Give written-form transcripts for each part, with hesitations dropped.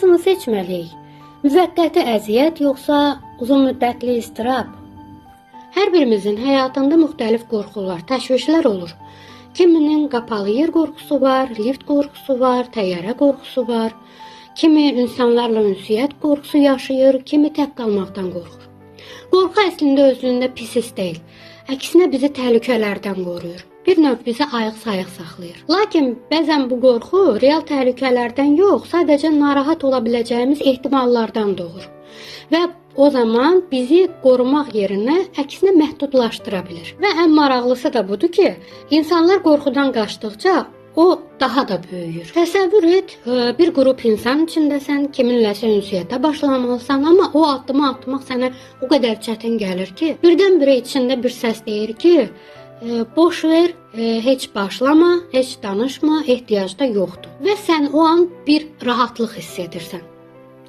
Hansını seçməliyik? Müvəqqəti əziyyət yoxsa uzun müddətli iztirab? Hər birimizin həyatında müxtəlif qorxular, təşvişlər olur. Kiminin qapalı yer qorxusu var, lift qorxusu var, təyyarə qorxusu var. Kimi insanlarla ünsiyyət qorxusu yaşayır, kimi tək qalmaqdan qorxur. Qorxu əslində özlüyündə pis his deyil. Əksinə bizi təhlükələrdən qoruyur. Bir növ bizi ayıq-sayıq saxlayır. Lakin bəzən bu qorxu real təhlükələrdən yox, sadəcə narahat ola biləcəyimiz ehtimallardan doğur. Və o zaman bizi qorumaq yerinə əksinə məhdudlaşdıra bilir. Və ən maraqlısı da budur ki, insanlar qorxudan qaçdıqca o daha da böyüyür. Təsəvvür et, bir qrup insan içindəsən, kiminləsə ünsiyyətə başlamalısan, amma o addımı atmaq sənə o qədər çətin gəlir ki, birdən-birə içində bir səs deyir ki, boş ver, heç başlama, heç danışma, ehtiyac da yoxdur. Və sən o an bir rahatlıq hiss edirsən.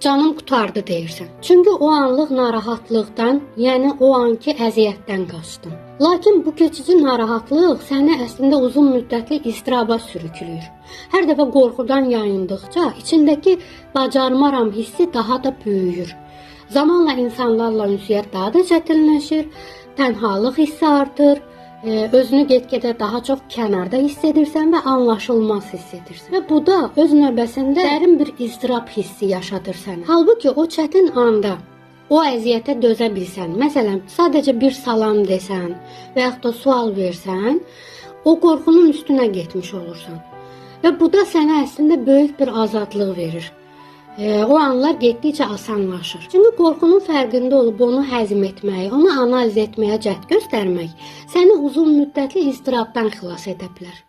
Canım qurtardı deyirsən. Çünki o anlıq narahatlıqdan, yəni o anki əziyyətdən qaçdın. Lakin bu keçici narahatlıq səni əslində uzun müddətli iztiraba sürükləyir. Hər dəfə qorxudan yayındıqca içindəki bacarmaram hissi daha da böyüyür. Zamanla insanlarla ünsiyyət daha da çətinləşir, tənhalıq hissi artır, özünü get-gedə daha çox kənarda hiss edirsən və anlaşılmaz hiss edirsən. Və bu da öz növbəsində dərin bir iztirab hissi yaşadır sənə. Halbuki o çətin anda o əziyyətə dözə bilsən, məsələn, sadəcə bir salam desən və yaxud da sual versən, o qorxunun üstünə getmiş olursan. Və bu da sənə əslində böyük bir azadlıq verir. O anlar getdikcə asanlaşır. Çünki qorxunun fərqində olub onu həzm etmək, onu analiz etməyə cəhd göstərmək səni uzun müddətli iztirabdan xilas edə bilər.